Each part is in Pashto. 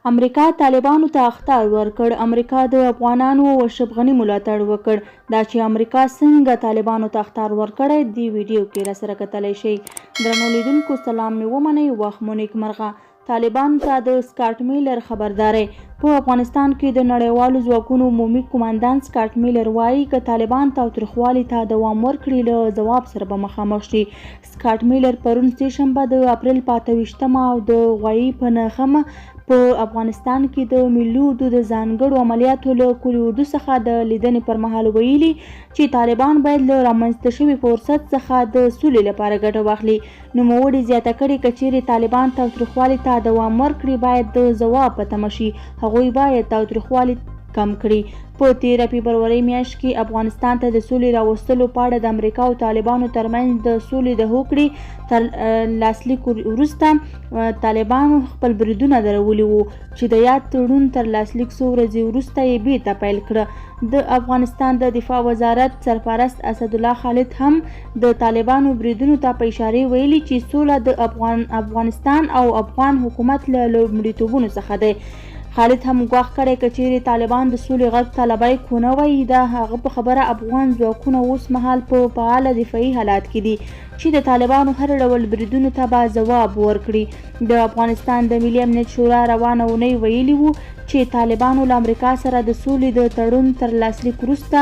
امریکا طالبانو ته اخطار ورکړ، امریکا د افغانانو او اشرف غني ملاتړ وکړ. دا چې امریکا څنګه طالبانو ته اخطار ورکړی، دې ویډیو کې راسره کتلی شئ. درنو لیدونکو سلام مې ومنئ، وخت مو نیکمرغه. طالبانو ته د سکاټ میلر خبرداری. په افغانستان کې د نړیوالو ځواکونو عمومي قوماندان سکاټ میلر وايي، که طالبان تاوتریخوالي ته دوام ورکړي، له ځواب سره به مخامخ شي. سکاټ میلر پرون سې شنبه د اپریل په 28 مه او د غویي په 9 مه په افغانستان کې د ملي اردو د ځانګړو عملیاتو له قول اردو څخه د لیدنې پر مهال ویلي چې طالبان باید له رامنځته شوي فرصت څخه د سولې لپاره ګټه واخلي. نوموړي زیاته کړې، که چیرې طالبان تاوتریخوالي ته دوام ورکړي، باید د ځواب په تمه شي. هغوی باید تاوتریخوالی کم کړي. په تیره فبرورۍ میاشت کې افغانستان ته د سولې راوستلو په اړه د امریکا او طالبانو ترمنځ د سولې د هوکړې تر لاسلیک وروسته طالبانو خپل بریدونه درولي وو، چې د یاد تړون تر لاسلیک څو ورځې وروسته یې بیرته پیل کړه. د افغانستان د دفاع وزارت سرپرست اسدالله خالد هم د طالبانو بریدونو ته په اشارې ویلي چې سوله د افغانستان او افغان حکومت له لومړیتوبونو څخه دی. خالد هم ګواښ کړی، که چیرې طالبان د سولې غږ ته لبیک ونه وایي، د هغه په خبره افغان ځواکونه اوس مهال په فعاله دفاعي حالات کې دي چې د طالبانو هر ډول بریدونو ته به ځواب ورکړي. د افغانستان د ملي امنیت شورا روانه اونۍ ویلي وو چې طالبانو له امریکا سره د سولې د تړون تر لاسلیک وروسته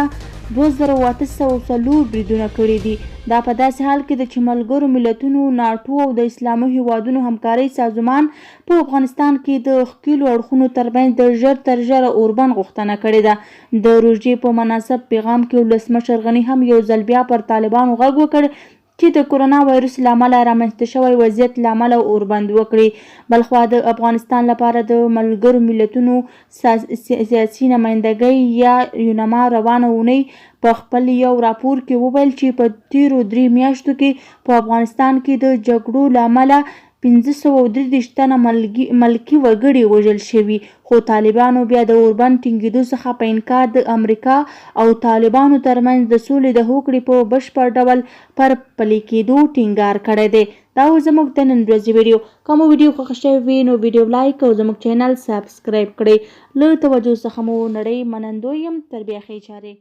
2804 بریدونه کړي دي. دا په داسې حال کې ده چې ملګرو ملتونو، ناټو او د اسلامي هیوادونو همکارۍ سازمان په افغانستان کې د ښکېلو اړخونو ترمنځ د ژر تر ژره اوربند غوښتنه کړې ده. د روژې په مناسب پیغام کې ولسمشر غني هم یو ځل بیا پر طالبانو غږ وکړ چې د کرونا وایرس له امله رامنځته شوی وضعیت له امله اوربند وکړي. بلخوا د افغانستان لپاره د ملګرو ملتونو سیاسي نمایندګۍ یا یونما روانه اونۍ په خپل یو راپور کې وویل چې په تېرو 3 میاشتو کې په افغانستان کې د جګړو له امله 533 تنه ملکي وګړي وژل شوي، خو طالبانو بیا د اوربند ټینګېدو څخه په انکار د امریکا او طالبانو ترمنځ د سولې د هوکړې په بشپړ ډول پر پلي کېدو ټینګار کړی دی. دا و زموږ د نن ورځې ویډیو. که مو ویډیو خوښه شوې وي نو ویډیو لایک او زموږ چینل سبسکرایب کړئ. له توجه څخه مو نړۍ منندوی یم. تر بیا ښې چارې.